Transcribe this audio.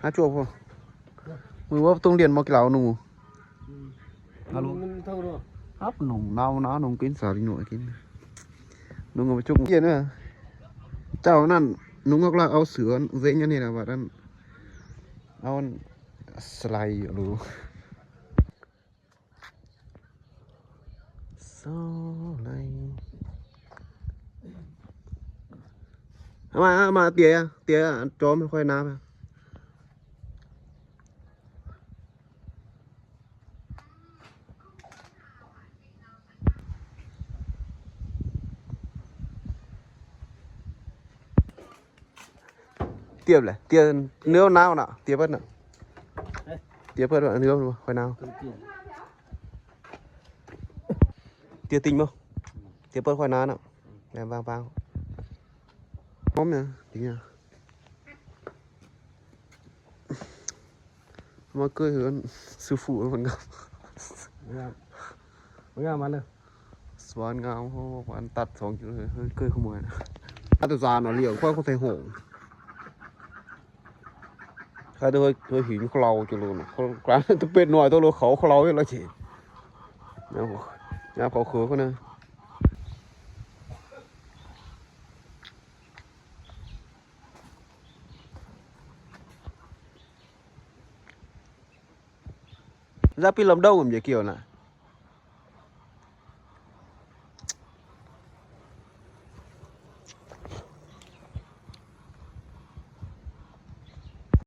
ຫາໂຈກພໍ ມື້ວ່າຕ້ອງລຽນໝໍກິລາໜູ ອືມ ຮັບໜຸ່ງນາວນາ ໜຸ່ງເປັນສາວໜຸ່ງກິນ ໜຸ່ງເອົາໄປຈຸກ ເຢັນເດີ ເຈົ້ານັ້ນ ໜຸ່ງອອກລາກເອົາເສືອເວັງອັນນີ້ນະ ວ່ານັ້ນ ເອົາອັນສະໄລຢູ່ ສາວໄລ ເອົາມາ ເອົາມາ ເຕຍ ເຕຍ ຈອມໃຫ້ຂ້ອຍນາ ຕຽບແຫຼະ ຕຽບເນື້ອໜາວນະ ຕຽບເພິ່ນນະ ເອີ ຕຽບເພິ່ນວ່າເນື້ອຂ້ອຍໜາວ ຕຽບຕິງບໍ່ ຕຽບເພິ່ນຂ້ອຍໜາວນະ ແມ່ນບາງໆ ພ້ອມນະ ຕິງນະ ມາເກີຍເຮືອນ ຊື້ຟູມັນກໍງາມ ງາມ ງາມມາເລີຍ ສວນງາມ ໂອ້ ອັນຕັດສອງກິໂລ ເຮີ້ຍ ເກີຍຂະໂມຍ ອາດຈະສານເອົາລ້ຽງ ຂ້ອຍກໍໃສ່ໂຫງ ຂ້າແຕ່ເຮີ້ຍ ເຮີ້ຍ ຫີນເຂົາເລົາ ເຈົ້າໂລນ ການຕະເປັດໜ້ອຍ ໂຕໂລເຂົາ ເຂົາເລົາເຮັດລະເຈ ຍາມເຂົາ ຍາມເຂົາເຂີເຂົານະ ລະປີລຳດົງມັນຈະກ່ຽວນະ